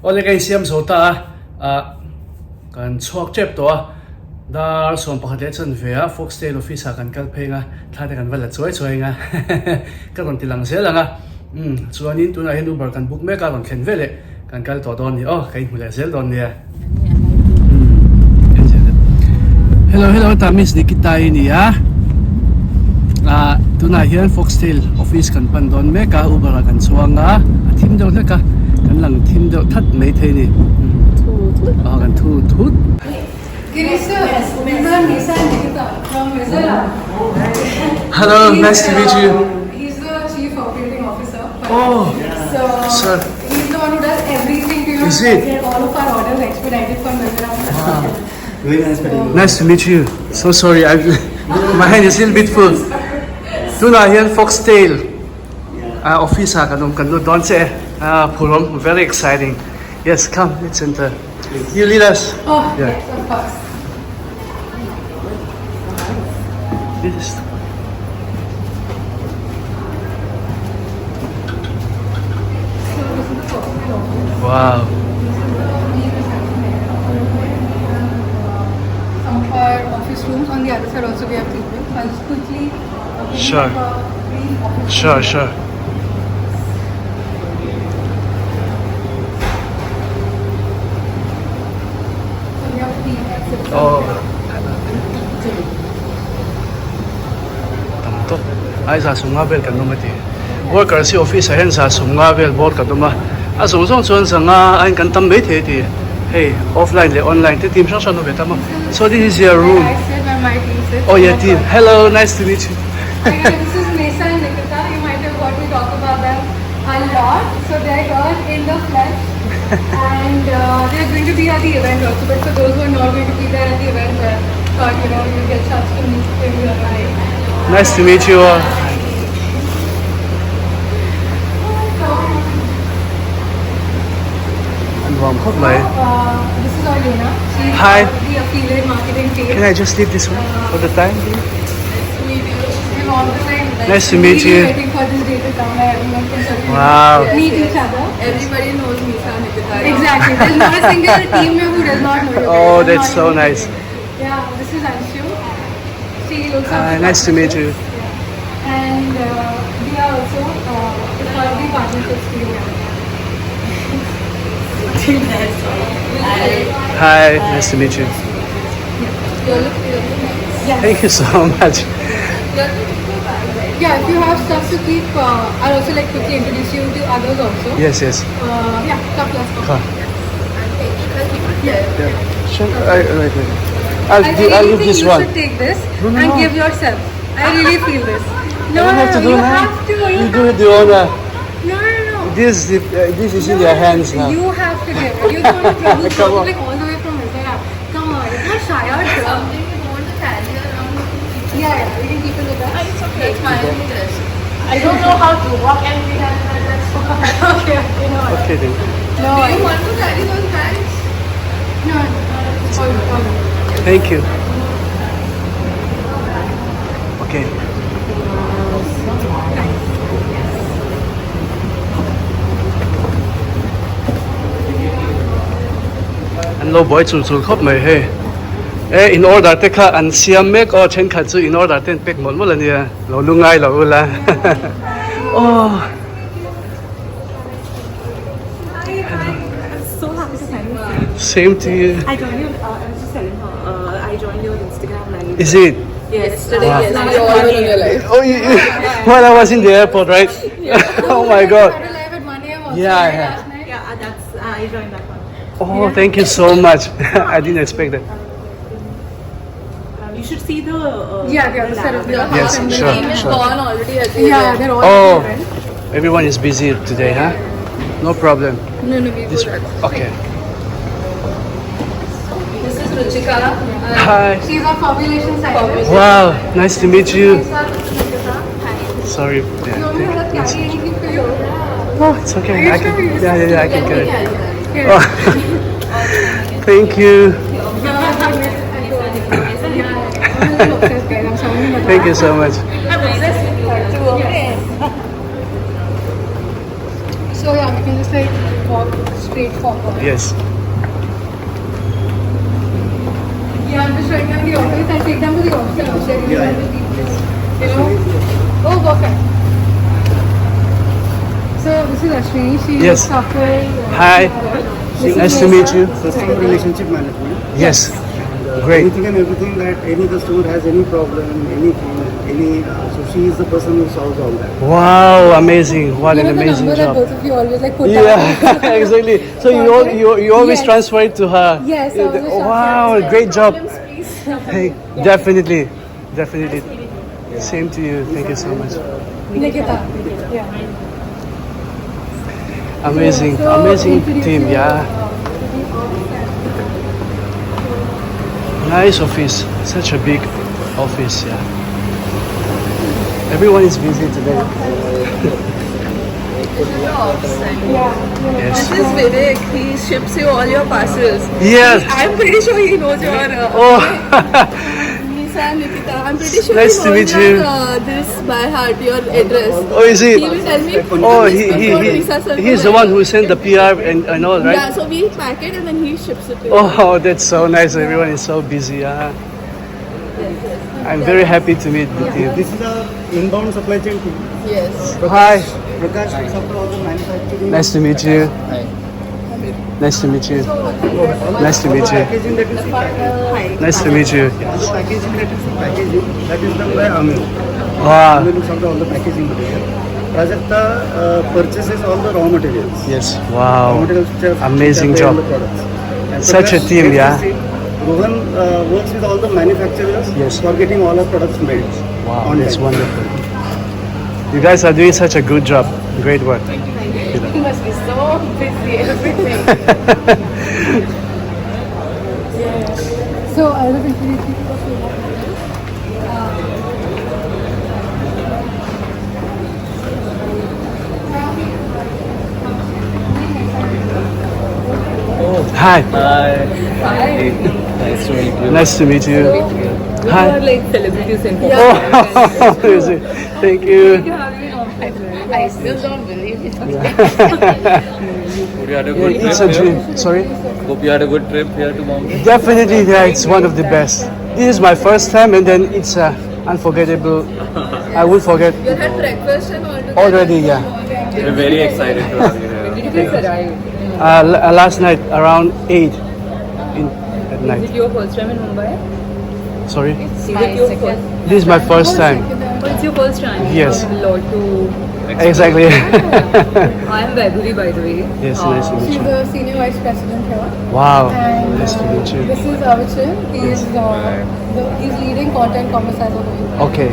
Awle ka insiam zo ta a, ah kan chhuak tep tawh a, dar sawm pakhat leh chuan ve a Foxtail office ah kan kal pheng a, thla te kan va la chuai chuai ang a, ka rawn ti lang zel ang a, umm chuanin tunah hian Uber kan book mek a rawn thlen veleh kan kal tawh dawn ni aw, ka inhmu leh zel dawn nia. Hello hello ta Miss Nikita i ni a ah tunah hian Foxtail office kan pan dawn mek a Uber ah kan chuang a a thim deuh hlek a kan lang thim deuh that mai thei a ni ah kan thu thut. Hello nice to meet you. Oh sir. He's the one who does everything to you Is it? get all of our orders expedited from Mizoram. Very nice meeting you. Nice to meet you. So sorry, I my hand is a little bit full. Tunah hian Foxtail ah office ah kan awm kan lut dawn che ah phurawm very exciting. Yes, come let's enter. You lead us. Oh, Yeah. yes, of course. This is So this is the Foxtail office. Wow. This is the main reception area. Some of our office rooms. On the other side also we have people. So I'll just quickly give you Sure. like a brief office Sure, tour. sure. So we have team that sits Oh. up here. Tam tawp ai za sawmnga vel kan awm a ti workers hi office ah hian za sawmnga vel bawr kan awm a a zawng zawng chuan zanga a in kan tam mai thei a ti hei offline leh online te team hrang hrang an awm ve tam a so this is your room I sit where my team sits. oh yeah team hello nice to meet you Hi guys, this is Mesa and Nikita. You might have heard me talk about them a lot. So they're here in the flesh and they're going to be at the event also. But for those who are not going to be there at the event, I thought, you know, you'll get a chance to meet them here. Nice to meet you all. An nuam khawp mai. This is Arlena. She's Hi. the affiliate marketing team. Can I just leave this one for the time being? Nice to meet you. We've all been like, Nice to meet really you. waiting for this day to come where everyone can sort of Wow. meet each other. Everybody knows Misa and Nikita. Exactly. There's not a single team member who does not know you. Oh, I'm that's not so even nice. kidding. Yeah, this is Anshu. She looks Hi, after nice to meet you. Yeah. And we are also the part of the partnerships team. Hi, nice to meet you. Yes. Thank you so much. Yeah, if you have stuff to keep, I'll also like quickly introduce you to others also. Yes, yes. Yeah, come, let's go. Come. Yeah. Yeah. Sure. I, wait, wait. I'll, I do, really I'll leave think this you one. should take this No, no, and no. give yourself. I really feel this. No, You don't no, have to no, do you that. have to. You, You have do it the honor. No, no, no. This, this is in No, your hands now. You have to give it. You're the one who traveled Come on. like all the way from Mizoram. Come on, it's not shy out here. Something you want to carry around. Yeah, yeah, we can keep it with us. It's okay. It's my interest. I don't know how to walk empty handed. That's why. Okay, okay, no. Okay then. No, Do you want to carry those bags? no, no. It's all good, all good. Thank you. Okay. An lo buai chul chul khawp mai hei. E in order te kha an siam mek aw thenkhat chu in order te an pek mawlh mawlh a nia lo lu ngai lo ula. Aw. Hi, hi. I'm so happy to finally see you. Same to you. I joined you. I was just telling her. I joined your Instagram live. Is it? Yes. Yesterday, Wow. yes, we all were on your live. Oh, you, you, while I was in the airport, right? Oh my God. We had a live at 1 a.m. also, Yeah, I right, had. last night. Yeah, that's I joined that one. Oh, thank you so much. I didn't expect that. You should see the. Yeah, the other side of the The house Yes, and the sure, team is sure. gone already at the Yeah, event. they're all Oh, at the event. everyone is busy today, huh? No problem. No, no, we This go that. okay. This is Ruchika. Hi. She's our formulation scientist. Wow, nice to meet you. Lisa, this is Nikita. Hi. Sorry. You Yeah, want me to help thank carry you. anything for you? No, it's okay. Are you I can. sure? Yeah, yeah, yeah. I can Let carry. me carry that. Here. Oh. Thank you. I'm a little obsessed, guys. I'm sorry. Thank you so much. I'm obsessed with you too. So yeah, we can just like walk straight forward. Yes. Yeah, I'm just showing them the office. I'll take them to the office and I'll share you Yeah, the yeah. details. You know? Oh, perfect. So this is Ashwini. She Yes. looks after. Hi. This is Nice to meet Lisa. you. Customer relationship management. Yes. And, Great. Anything and everything that any customer has any problem, anything, any. So she is the person who solves all that. Wow, amazing. What You an know the amazing number that job. both of you always like put Yeah, down. exactly. So you all, you always Yes. transfer it to her. Yes, I always transfer Wow, it. great job. Problems, please. Hey, definitely, definitely. Same to you. Thank you so much. Nikita. Yeah. Amazing, So, amazing introduce team. you, Yeah, to the office. nice office. Such a big office. Yeah. Everyone is busy today. Yeah. Yes. This is Vivek. He ships you all your parcels. Yes. I'm pretty sure he knows your. Oh, Nisa, Nikita. I'm pretty sure Nice he to knows meet your, you. This by heart, your address. oh, is He it? will tell me. Oh, he Before he Nisa sir he he's the will one who sent the PR and all, right? Yeah, so we pack it and then he ships it to you. Oh, that's so nice. Everyone is so busy. Yeah. I'm very happy to meet the team. This is our inbound supply chain team. Yes. Hi. Prakash looks after all the manufacturing. Nice to meet you. Nice to meet you. Nice to All meet the you. packaging that you see, packaging. Nice to meet you. All the packaging that you see, packaging, that is done by Amir. Wow. Amir looks after all the packaging material. Prajakta purchases all the raw materials. Yes. Raw Wow. materials which are, Amazing which are job. there in the products. And Such a Prakash team, gets yeah. this team. Rohan works with all the manufacturers Yes. for getting all our products made. Wow. on That's time. wonderful. You guys are doing such a good job. Great work. He must be so busy, everything. So I will introduce you to a few more people. Hi. Hi. Nice to meet you. Nice to meet you. We Hi. are like celebrities in Oh, is it? Thank you. I still don't believe it. Hope you had a good It's a trip here. dream. Sorry. Hope you had a good trip here to Bombay. Definitely, yeah, it's one of the best. This is my first time, and then it's unforgettable. I won't forget. You had breakfast and all together. Already, yeah. We're very excited to have you here. Did you guys arrive? Last night around 8 in, at Is night. it your first time in Mumbai? Sorry. Is it your first? This is my first time. Oh, it's your first time. Yes. You have a lot to. Exactly. I'm Vaibhavi, by the way. Yes, nice to meet She's you. the senior vice president here. Wow. And Nice to meet you. This is Avichal. He is he's leading content commerce as a whole. Okay.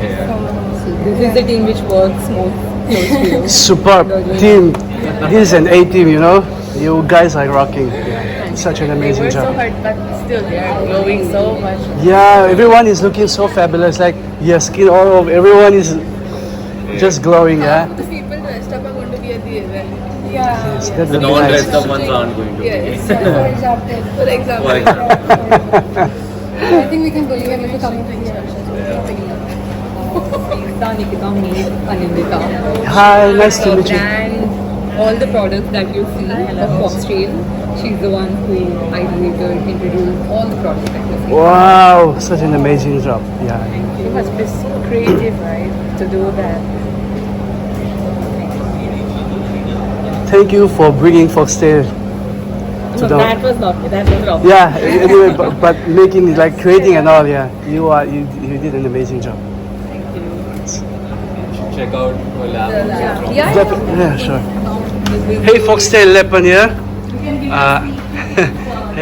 So, This is the team which works most close to you. Superb team. This is an A team, you know. You guys are rocking. Yeah. Such an amazing job. hard, but still they are glowing so much. Yeah, everyone is looking so fabulous. Like your skin all over, everyone is just glowing. Yeah. The people dressed up are going to be at the event. yeah. Yes, that The would be nice. non-dressed up ones aren't going to be. Yes. For example. For example. For example. I think we can believe him into coming to the event. Nisa, Nikita, me, Anindita. Hi, nice to The meet you. brand, all the products that you see of Foxtale, she's the one who ideated, introduced all the products that you see. Wow, such an amazing job. Yeah. You must be so creative, right, to do that. Thank you for bringing Foxtale to No, the. that was not me. That was Robin. Yeah. Anyway, but making like creating and all. Yeah, you did an amazing job. Thank you. You should check out her lab also from Yeah. Yeah, sure. Hey, Foxtale Lepan here.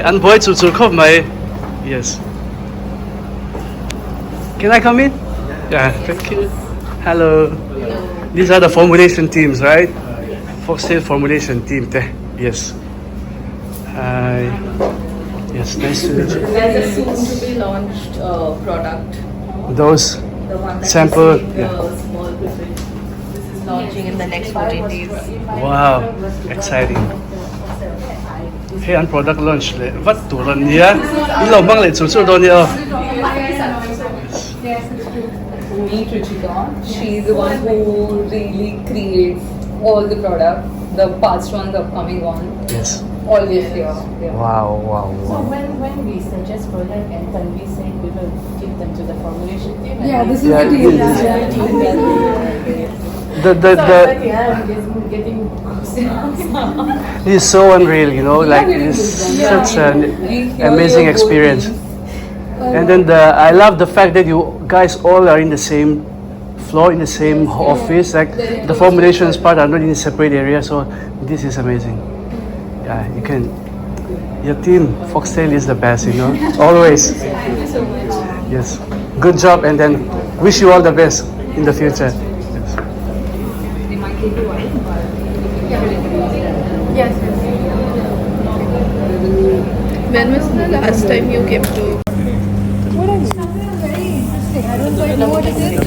An boy chu chu khop mai. Yes. Can I come in? Yeah, thank you. Hello. These are the formulation teams, right? Foxtale formulation team. Te. Yes. Hi. Yes, nice to meet you. There's a soon to be launched product. Those The one that Sample, you see, the yeah. small bit. This is launching in the next 14 days. Wow, exciting. Hey, an product launch le vat tur an nia. I lo mang le chu chu dawn nia. Yes, it's true. Meet Ruchika. She's the one who really creates all the products. The past one, the upcoming one. Yes. Always here. Yeah. Wow, wow, So wow. when we suggest product and Tanvi saying we will give them to the formulation team. And Yeah, we- this is Yeah, the team. this is- Yeah. team that The So I'm like, yeah, I'm getting goosebumps. this is so unreal, you know, like getting it's goosebumps. such an We hear amazing your whole experience. team. And then the I love the fact that you guys all are in the same floor, in the same office. Like the formulations part are not in a separate area, so this is amazing. Yeah, you can. Your team, Foxtale, is the best, you know, always. Thank you so much. Yes, good job, and then wish you all the best in the future. Yes. They might take a while, but we can introduce them. Yes, yes. When was the last time you came to? Something very interesting. I don't quite know what it is.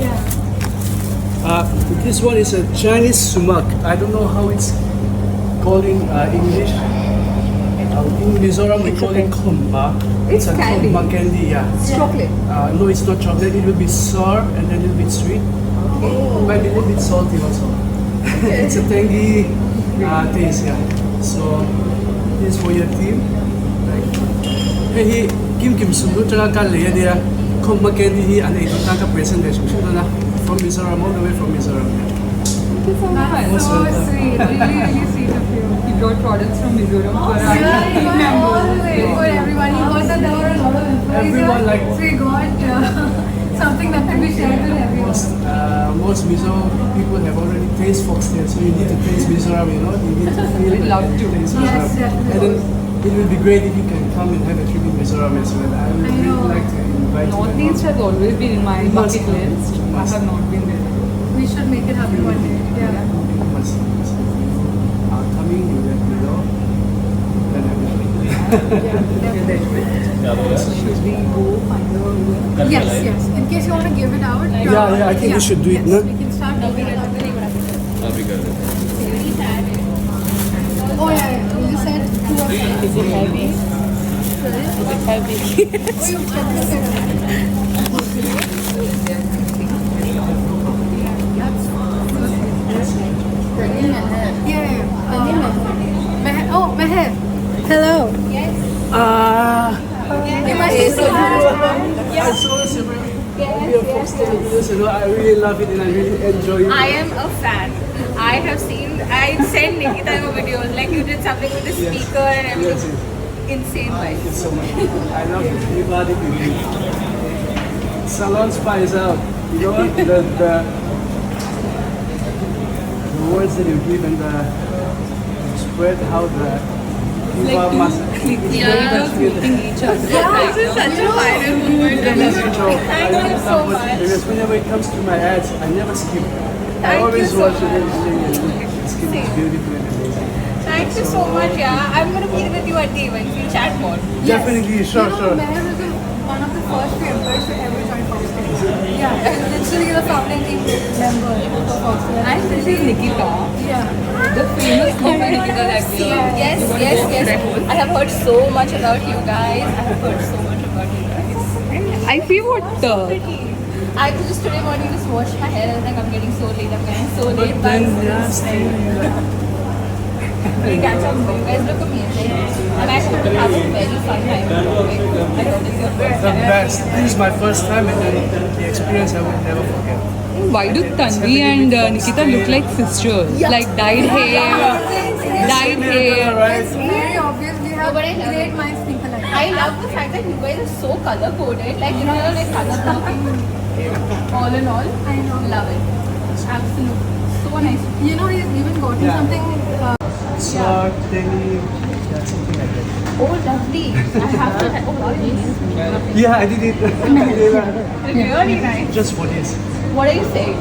Yeah. This one is a Chinese sumac. I don't know how it's called in English. In Mizoram we call it khumba. It's a candy. khumba candy, yeah. It's chocolate. No, it's not chocolate. It will be sour and then a little bit sweet. Oh. Might be a little bit salty also. It's a tangy taste, yeah. So this is for your team. Like, hey, hi kim kim sumdu tanga ka le dia khumba candy hi an ei ta ka presentation na from Mizoram, all the way from Mizoram. Yeah. Thank you so much. That's so sweet. Really, really sweet of you. He brought products from Mizoram for our Yeah, he team got members. all the way for everyone. He heard that there were a lot of employees Everyone here, like- so he got something that could be shared with everyone. Most Mizo people have already tasted Foxtale, so you need to taste Mizoram, you know, you need to feel it. We'd love and to. taste Yes, Mizoram. definitely. And then it will be great if you can come and have a trip in Mizoram as well. I would I really know. like to invite you. Northeast has always been in my You must bucket come. list. You I must. have not been there. We should make it happen one day. Yeah. You must. You must. If you are coming, you let me know. Then I will. Should we go find a room? Yes, yes. In case you want to give it out. Yeah, yeah, I think we should do it, Yes, no? we can start giving it out. अभी कर देते हैं। Oh yeah, yeah. We just said two of them. Is it heavy? Is it heavy? Oh, you checked this out. Yeah, yeah. Meher. Oh, Meher. Hello. You must have seen her. I saw several your Foxtale videos, you know, I really love it and I really enjoy it. I am a fan. I have seen. I sent Nikita your videos. Like you did something with the Yes. speaker and Yes, everything. yes. Insane Thank you vibes. so much. I love it. Everybody will Salon Spa is out. You know what? The words that you give and the spread how the Like Diva two must creators meeting each other. This is such a viral moment. Thank you so much. Because whenever it comes to my ads, I never skip. I Thank always you so watch it much. and the skin is beautiful and amazing. Thank you so much. Yeah, I'm gonna be with you at the event. We'll chat more. Definitely, sure, You know, sure. Meher was one of the first few employees to ever join Foxtale. Yeah, literally the founding team member of Foxtale. And this is Nikita, Yeah. the famous woman Nikita that we are. Yes, yes, yes. I have heard so much about you guys. I have heard so much about you guys. I see what Pretty. I was just today morning just washed my hair. I was like, I'm getting so late. I'm getting so late. But then, yeah, still, you like, we catch up. You guys look amazing, and I hope you have a very fun time. I hope it's your first the time. best. This is my first time and then the experience I will never forget. Why do Tanvi and Nikita look like sisters? Like dyed hair, dyed hair. Right? It's very obvious we have No, but I love great it. minds think alike. I love the fact that you guys are so color coded. Like you know, you're like color blocking. All in all, I know. love it. Absolutely, so nice. You know, he's even gotten Yeah. something. Sour, tangy, yeah, something like that. Oh, lovely. I have to. Oh, wow, nice. Yeah, I did it. Really nice. Just for this. What are you saying?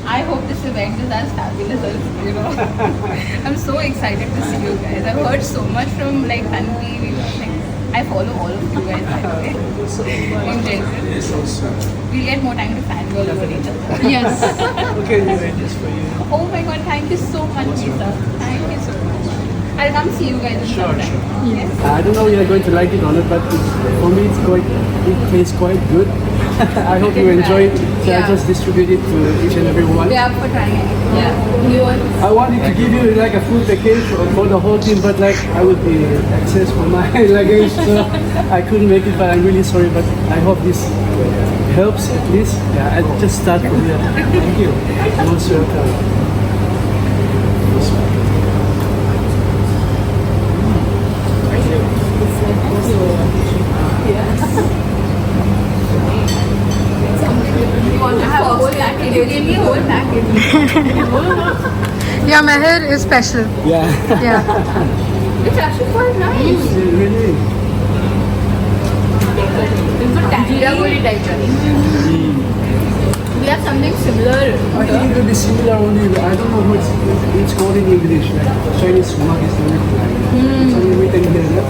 I hope this event is as fabulous as you know. I'm so excited to see you guys. I've heard so much from like Tanvi. Like I follow all of you guys by the way. Thank you so much. In general, It's so sweet. we'll get more time to fangirl over each other. Yes. Okay, anyway, just for you. Oh my god, thank you so much, Lisa. Thank you so much. I'll come see you guys in Sure, some time. sure. Yes. I don't know if you're going to like it or not, but for me it tastes quite good. I hope you enjoy it. So I just distribute it to each and every one. We are for trying it. Yeah. You want I wanted to give you like a full package for the whole team, but like I would be excess for my luggage, so I couldn't make it. But I'm really sorry. But I hope this helps at least. Yeah, I just start from here. Thank you. Most welcome. Most welcome. You want to have a whole package? You gave me a whole package. Yeah, Meher is special. Yeah. Yeah. It's actually quite nice. Really. It's a tangy. type. We have something similar. I think it will be similar only. I don't know what it's called in English. Like Chinese sumac is the only thing I know. It's only written here. No?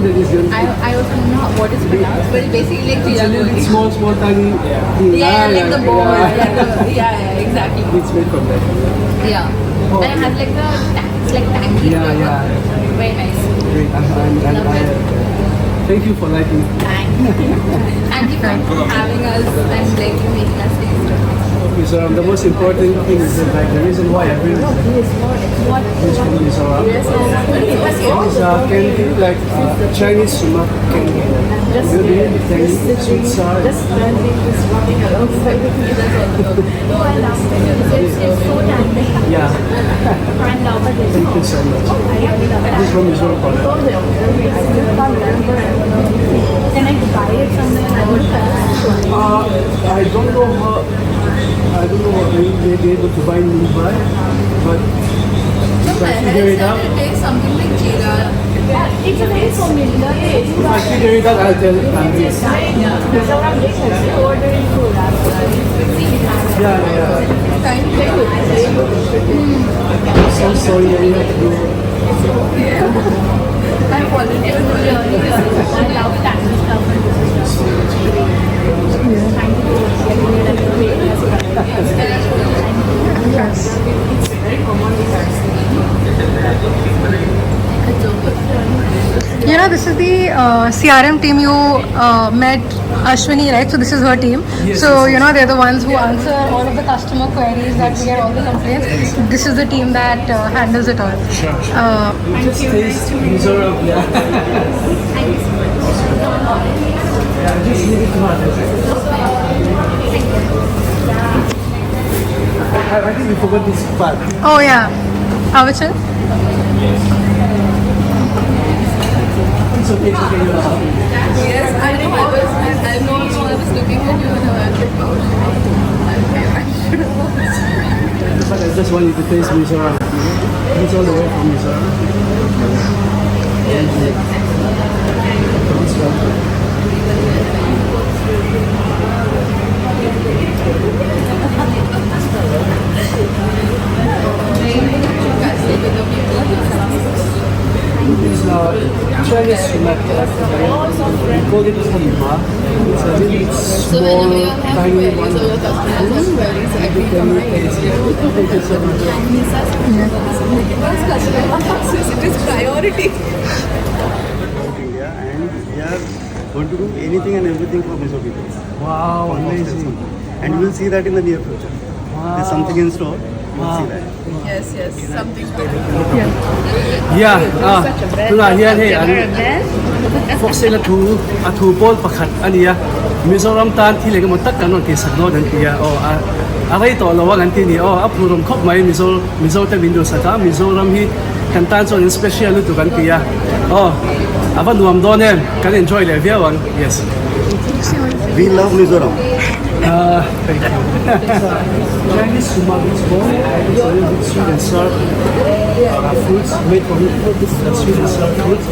That is the only I, I also don't know what it's pronounced, but it's basically like It's a jeera little bit goli. small, small, tiny thing. Yeah, like the ball. Yeah. Yeah, the, yeah, yeah, exactly. It's made from that. Yeah. Oh. And it has like the it's like tangy Yeah, flavor. yeah. Very nice. Great. I'm, Love I, it. thank you for liking. Thank you. Thank you for having us and like making us taste it. Mizoram. The most important thing is that like the reason why I bring this from Mizoram is candy like Chinese sumac candy. Just really tangy, sweet sour. Just standing, just walking alongside with me. No, I love it. It's, it's so tangy. Yeah. I love it. Thank you so much. This from Mizoram product. Can I buy it somewhere? I would I don't know how. I don't know what we may be able to buy in Mumbai, but if I figure it out, It tastes something like jeera. Yeah, it's a very familiar taste. if I figure it out, I'll tell Tanvi. Yeah, yeah. I'm so sorry I had to go. I volunteered for it. I love tangy stuff. Thank you for getting it at Yes. You know, this is the CRM team you met Ashwini, right? So this is her team. Yes, so, yes, you know, they're the ones who answer all of the customer queries that we get, all the complaints. This is the team that handles it all. Sure, sure. Uh, Just taste Mizoram. Yeah. Thank you so much. Yeah, just leave it to her. I, I think we forgot this part. oh, yeah. Avachal? It's okay, it's okay. You are. Yes, I know. I was, I know. I was looking at you and I was like, oh shit. Okay, I should have. But I just want you to taste Mizoram. It's all the way from Mizoram. Yes. This one. It is Chinese sumac. We call it lima. It's a little bit So small, whenever you have tiny queries one. or your customers have queries, I can come right Thank you so much. Because customer success, it is priority. India and we are going to do anything and everything for Mizo people. Wow, For Foxtale amazing. something. And you will see that in the near future. There's something in store. You will see that. Yes, yes, something good. Yeah, ah, tunah hian hei an Foxtale a thu a thu pawl pakhat ania Mizoram tan thil engemaw tak kan rawn tihsak dawn an ti a aw a a rei tawh lo ang an ti ni aw a phurawm khawp mai Mizo Mizo te min duhsak a Mizoram hi kan tan chuan in special lutuk an ti a aw a va nuam dawn em kan enjoy leh viau ang yes. We love Mizoram. Ah, thank you. Chinese sumac is small, it's a little bit sweet and sour fruits made from sweet and sour fruits.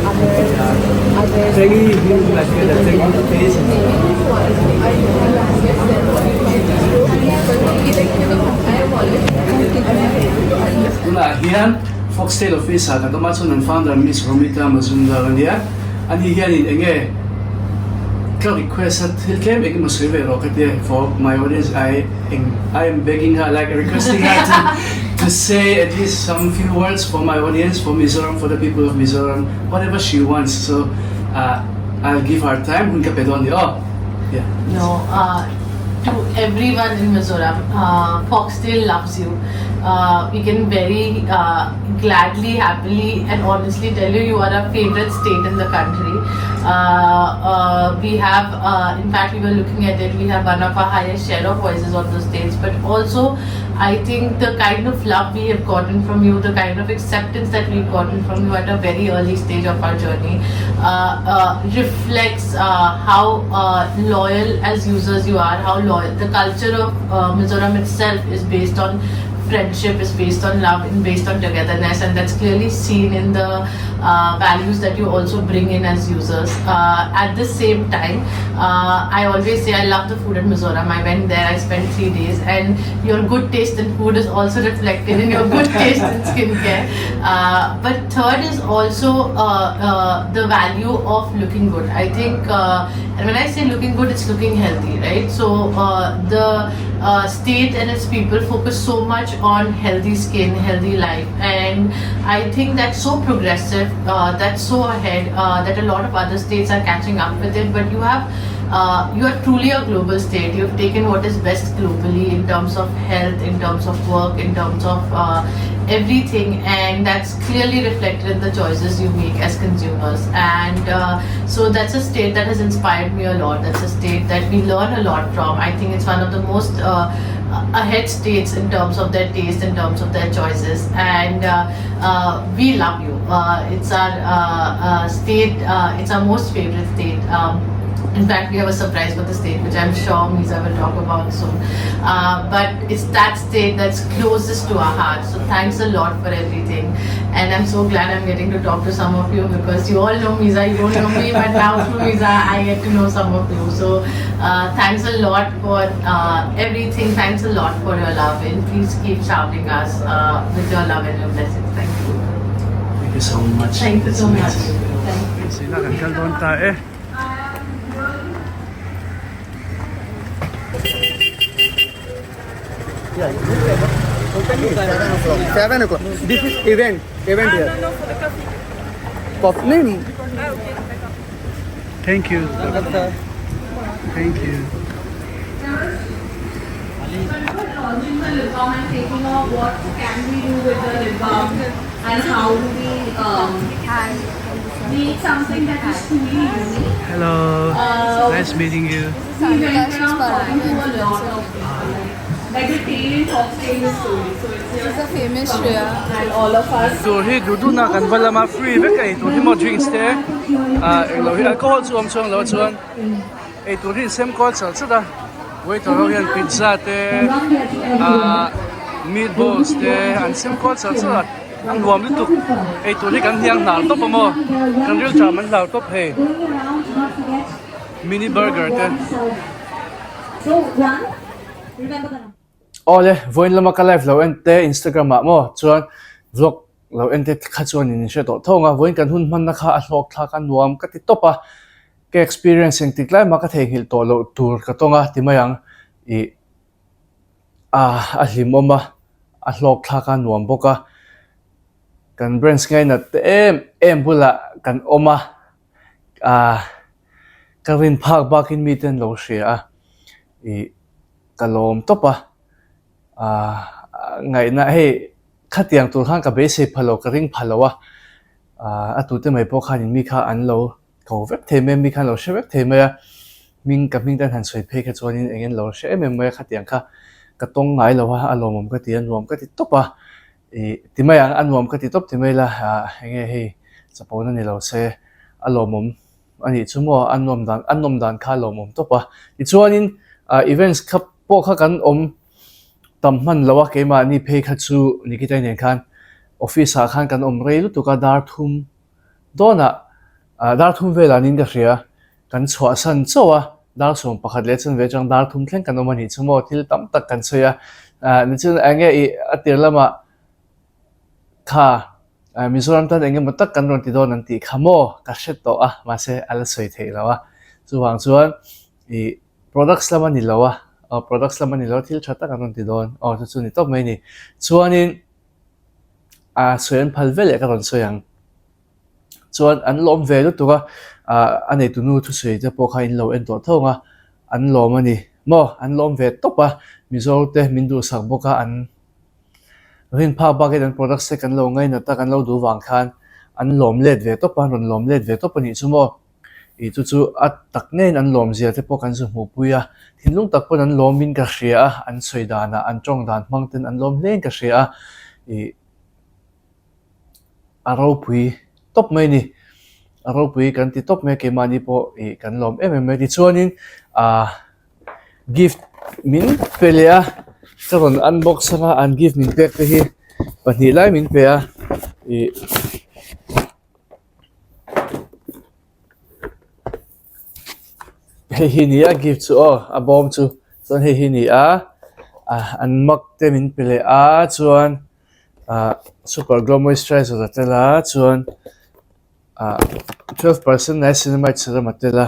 Tangy, you like the tangy taste. Tunah hian Foxtale office ah kan awm a chuan an founder Miss Romita Mazumdar ania ani hianin enge ka request a thil tlem engemaw sawi ve rawh ka tia for my audience I I am begging her like requesting her to to say at least some few words for my audience for Mizoram for the people of Mizoram whatever she wants so uh, I'll give her time hun ka pe dawn ni aw. Yeah. No, uh, to everyone in Mizoram, uh, Foxtale loves you. Uh, we can very uh, gladly, happily, and honestly tell you, you are our favorite state in the country. Uh, uh, we have, uh, in fact, we were looking at it, we have one of our highest share of voices on the states, but also I think the kind of love we have gotten from you, the kind of acceptance that we've gotten from you at a very early stage of our journey, uh, uh, reflects uh, how uh, loyal as users you are, how loyal the culture of uh, Mizoram itself is based on friendship, is based on love, and based on togetherness, and that's clearly seen in the uh, values that you also bring in as users. Uh, at the same time, uh, I always say I love the food in Mizoram. I went there, I spent 3 days, and your good taste in food is also reflected in your good taste in skincare. Uh, but third is also uh, uh, the value of looking good. I think, uh, and when I say looking good, it's looking healthy, right? So uh, the uh, state and its people focus so much on healthy skin, healthy life, and I think that's so progressive, uh, that's so ahead uh, that a lot of other states are catching up with it. But you have uh, you are truly a global state. You've taken what is best globally in terms of health, in terms of work, in terms of uh, everything, and that's clearly reflected in the choices you make as consumers. And uh, so that's a state that has inspired me a lot. That's a state that we learn a lot from. I think it's one of the most uh, ahead states in terms of their taste, in terms of their choices, and uh, uh, we love you. Uh, it's our uh, uh, state, uh, it's our most favorite state. Um, in fact, we have a surprise for the state, which I'm sure Miza will talk about soon. Uh, but it's that state that's closest to our heart. So thanks a lot for everything. And I'm so glad I'm getting to talk to some of you because you all know Miza, you don't know me, but now through Miza, I get to know some of you. So uh, thanks a lot for uh, everything. Thanks a lot for your love. And please keep showering us uh, with your love and your blessings. Thank you. Thank you so much. Thank you That's so much. amazing. Thank you. Sina kan kal dawn ta e. Yeah, 7 o'clock. 7 o'clock. This is event. Event here. No, for the coffee. Coffee. No, Ah, ok, d'accord. Thank you. Thank you. Launching the lip balm and thinking of what can we do with the lip balm and how do we um, make something that is truly unique. Hello. Uh, Nice meeting you. We went around talking to a lot of people. Like the tail in Foxtale is story. So it's She's a famous Shreya. and all of us. Tur hi dudu na kan va lama free vek a ei tur hi maw drinks te ah englo hi alcohol chu awm chuang lo chuan ei tur hi insem kual chal chat a waiter ho hian pizza te ah meatballs te an sem kual chal chat a a nuam lutuk ei tur hi kan hniang hnar tawp a maw kan ril tram an hlau tawp hei mini burger te. Awle, vawiin lama ka live lo en te Instagram ah maw chuan vlog lo en te kha chuan in hre tawh thawng a, vawiin kan hun hmanna kha a hlawk thlak a nuam ka ti tawp a, ka experience engtik lai mah ka theihnghilh tawh loh tur ka tawng a ti mai ang ih ah a hlimawm a, a hlawk thlak a nuam bawk a, kan branch ngainat te em em bulah kan awm a ah ka rin phak bakin mite an lo hria a ih. Ka lawm tawp a, aah ngaihna hei khatiang tur khan ka beisei pha lo, ka ring pha lo a, aah a tute mai pawh khanin mi kha an lo ko vek thei mai a, mi kha an lo hre vek thei mai a, hming ka hming te an han sawi phei kha chuanin eng an lo hre em em mai a, khatiang kha ka tawng ngai lo a, a lawmawm ka ti a, nuam ka ti tawp a, ih ti mai ang a nuam ka ti tawp ti mai la, aah enge hei chapona ni lo se a lawmawm. A nih chu maw a nuam dan a nawm dan kha a lawmawm tawp a. Tichuanin ah events kha pawh kha kan awm tam hman lo a keimahni phei kha chu Nikita nen khan office ah khan kan awm rei lutuk a dar thum dawnah ah dar thum velah niin ka hria kan chhuahsan chauh a dar 11 leh chanve atang dar thum thleng kan awm a nih chu maw thil tam tak kan sawi a ah nichuan eng nge ih a tir lamah kha Mizoram tan eng emaw tak kan rawn ti dawn an tih kha maw ka hre tawh a, mahse a la sawi theih lo a. Chuvang chuan ih products lam a ni lo a, aw products lam a ni lo a thil tha tak an rawn ti dawn aw chu chu ni tawp mai a ni. Chuanin ah sawi an phal veleh ka rawn sawi ang. Chuan an lawm ve lutuk a, ah a neitunu thusawi te pawh kha in lo en tawh tho ang a. an lawm a ni maw an lawm ve tawp a Mizo te min duhsak bawk a an rin phak bakin an products te kan lo ngainat a kan lo duh vang khan an lawm let ve tawp a an rawn lawm let ve tawp a nih chu maw. Ih chu chu a tak ngeiin an lawm zia te pawh kan zu hmuhpui a, thinlung tak pawn an lawmin ka hria a, an sawi danah an tawng dan hmang ten an lawm hlein ka hria a, ih a ropui tawp mai a ni. A ropui kan ti tawp mai a keimahni pawh ih kan lawm em em mai tichuanin ah gift min pe leh a, ka rawn unbox anga an gift min pek te hi pahnih lai min pe a ih. Hei hi nia gift chu aw a bawm chu chuan hei hi ni a ah an mug te min pe leh a chuan ah super glow moisturizer a tel a chuan ah twelve percent niacinamide serum a tel a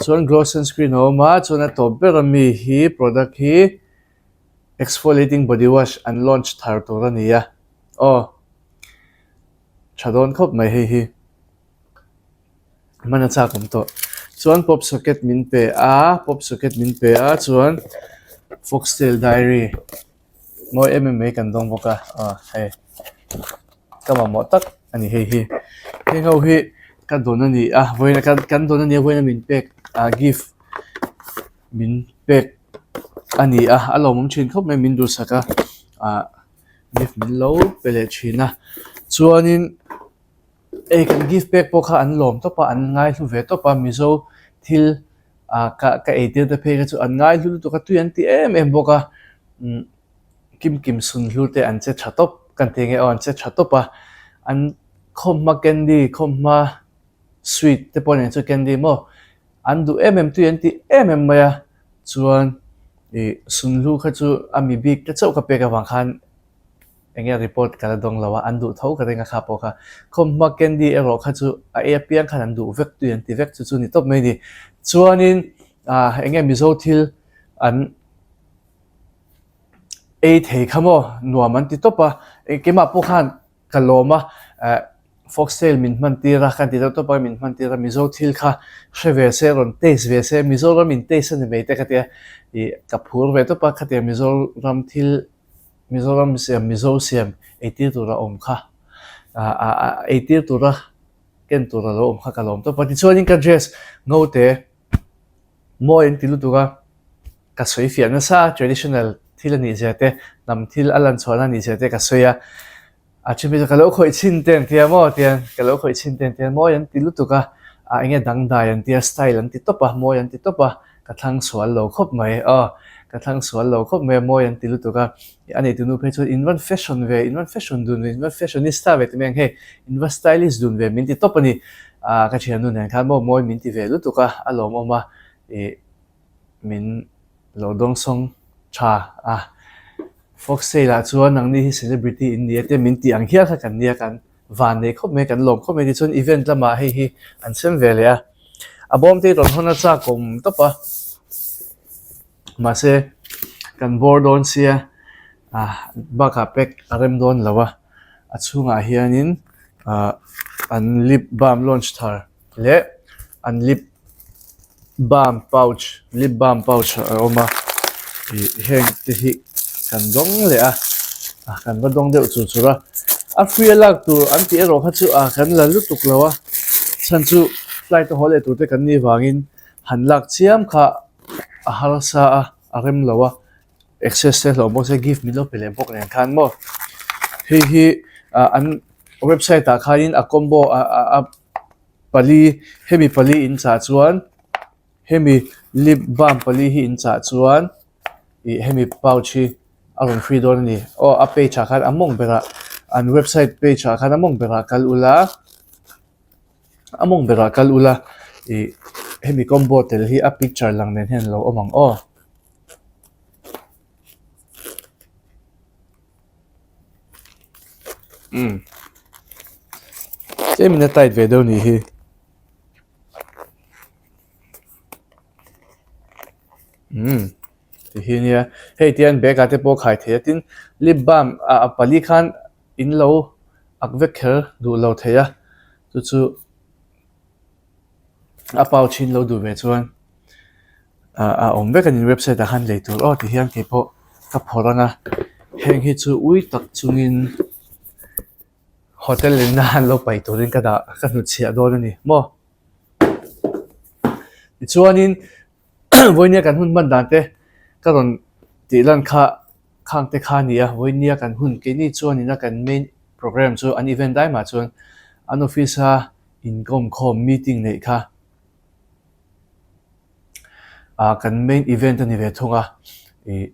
chuan glow sunscreen a awm a chuan a tawp ber ami hi product hi exfoliating body wash an launch thar tur a ni a aw. Tha dawn khawp mai hei hi. Hman a chak awm tawh. Chuan pop socket min pe a, pop socket min pe a chuan foxtail diary mawi em em mai kan dawng bawk a aw hei ka mamawh tak a ni hei hi. Heng ho hi ka dawn a ni a vawiin a kan dawn a nia vawiin a min pek ah gift min pek a ni a a lawmawm thin khawp mai min duhsak a ah. Gift min lo pe leh thin a chuanin ei kan gift pek pawh kha an lawm tawp a an ngaihlu ve tawp a mizo thil ah ka ka ei tir te phei kha chu an ngaihlu lutuk a tui an ti em em bawk a umm kim kim sunhlu te an che tha tawp kan tih nge aw an che tha tawp a an khawmhma candy khawmhma sweet te pawh nen chu candy maw an duh em em tui an ti em em mai a chuan ih sunhlu kha chu a mi bik te chauh ka pek avang khan eng nge report ka la dawng lo a an duh tho ka ring a kha pawh kha khawmhma candy erawh kha chu a ei apiang khan an duh vek tui an ti vek chu chu ni tawp mai a ni chuanin ah eng nge mizo thil an ei thei kha maw nuam an ti tawp a keimah pawh khan. Ka lawm a, eh Foxtail min hman tir a, kan ti deuh tawp a, min hman tir a, Mizo thil kha hre ve se, rawn taste ve se, Mizoram in taste a ni mai te ka tia, ih ka phur ve tawp a, khatia Mizoram thil, Mizoram siam, Mizo siam eitir tur a awm kha, ah ah ah eitir tura ken tur a lo awm kha ka lawm tawp a, tichuanin ka dress ngote mawi an ti lutuk a, ka sawi fiah nasa traditional thil a nih zia te hnam thil a lan chhuahna a nih zia te ka sawi a a then phei chu ka lo khawih chhin te an tia maw tian ka lo khawih chhin te an tia mawi an ti lutuk a ah eng nge dangdai an tia style an ti tawp a mawi an ti tawp a ka thlang sual lo khawp mai aw ka thlang sual lo khawp mai a mawi an ti lutuk a a nei tunu phei chuan in van fashion ve in van fashion dun ve in van fashionista ve ti mai ang hei in va stylish dun ve min ti tawp a ni ah ka thiannu nen khan maw mawi min ti ve lutuk a a lawmawm a ih. Min lo dawngsawng tha a, Foxtail ah chuan nangni hi celebrity in ni a te min tih ang hial kha kan nia kan van nei khawp mai kan lawm khawp mai tichuan event lamah hei hi an sem ve leh a, a bawm te hi rawn hawn a chak awm tawp a, mahse kan bawr dawn sia ah bakah pack a rem dawn lo a, a chhungah hianin ah an lip balm launch thar. Leh an lip balm pouch lip balm pouch a awm a ih heng te hi kan dawng leh a ah kan va dawng deuh chur chur a a free a lak tur an tih erawh kha chu ah kan la lutuk lo a chhan chu flight a haw leh tur te kan nih vangin han lak chiam kha a harsa a a rem lo a access te hlawh bawk se gift min lo pe leh bawk nen khan maw hei hi ah an website ah khanin a combo ah ah a. Pali hemi pali in chah chuan hemi lip balm pali hi in chah chuan ih hemi pouch hi a rawn free dawn a ni aw a page ah khan a mawng berah an website page ah khan a mawng berah kal ula a mawng berah kal ula ih hemi combo tel hi a picture lang nen hian a lo awm ang aw. Umm tlemin a tight ve deuh nih hi umm ti hi nia hei tian bag ah te pawh khai thei a tin lip balm ah a pali khan in lo ak vek kher duh lo thei a chu chu a pouch hi in lo duh ve chuan. A awm vek a ni website ah khan lei tur aw ti hian kei pawh ka phawrh ang a heng hi chu ui tak chungin hotel in a an lo paih turin ka dah ka hnutchhiah dawn a ni maw tichuanin vawinia kan hun hman dan te ka rawn tih lan kha khang te kha a ni a vawinia kan hun keini chuanin a kan main programme chu an event dai mah chuan an office a inkawm khawm meeting neih kha. Ah kan main event a ni ve thung a ih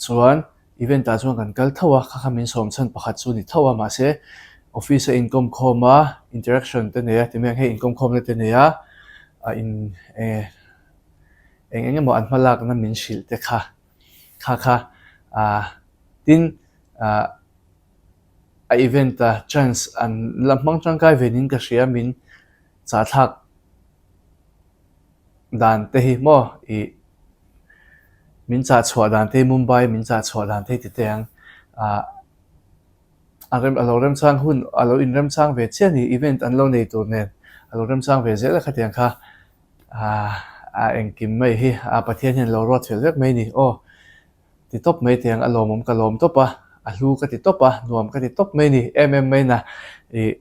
chuan event ah chuan kan kal tho a kha kha min sawm chhan pakhat chu a ni tho a mahse office a inkawm khawm a interaction te nei a ti mai ang hei inkawm khawmna te nei a ah in eh eng eng emaw an hma lakna min hrilh te kha kha kha ah tin ah a event a chance an la hmang tangkai ve niin ka hria min chahthlak dan te hi maw ih min chah chhuah dan te hi Mumbai min chah chhuah dan te hi ti teh ang ah a rem a lo remchang hun a lo inremchang ve chiah a ni event an lo nei tur nen a lo remchang ve zel a khatiang kha ah a engkim mai hi a Pathian hian a lo ruat fel vek mai a ni aw ti tawp mai teh ang a lawmawm ka lawm tawp a a hlu ka ti tawp a nuam ka ti tawp mai a ni em em mai na ih.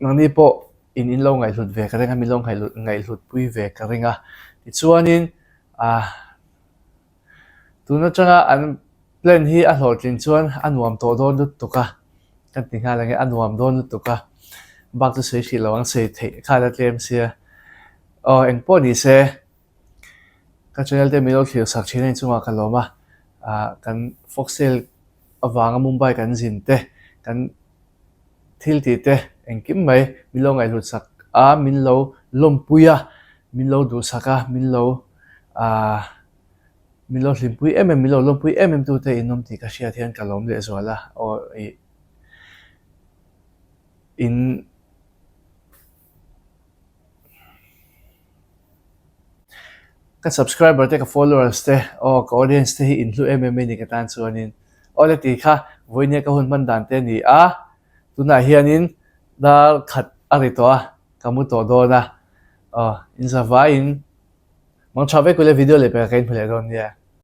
Nangni pawh in in lo ngaihhlut ve ka ring a, min lo ngaihhlut pui ve ka ring a. Tichuanin ah tun atanga an plan hi a hlawhtlin chuan a nuam tawh dawn lutuk a, kan ti nghal ang e, a nuam dawn lutuk a, bak chu sawi hrih lo ang sawi theih kha la tlem sia. Aw engpawh ni se ka channel te min lo thlir sak thin a inchungah ka lawm a, ah kan foxtail avanga Mumbai kan zin te kan thil tih te engkim mai min lo ngaihhlut sak a, min lo lawmpui a, min lo duhsak a, min lo aah min lo hlimpui em em, min lo lawmpui em em tute in awm tih ka hriat hian ka lawm lehzual a, aw ih in. Ka subscriber te ka followers te aw ka audience te hi in hlu em em mai ni ka tan chuanin aw le tih kha vawinia ka hun hman dan te a ni a tunah hianin dar khat a ri tawh a ka mu tawh dawn a aw in zavaiin mang tha vek ule video leh pekah ka inhmu leh dawn nia.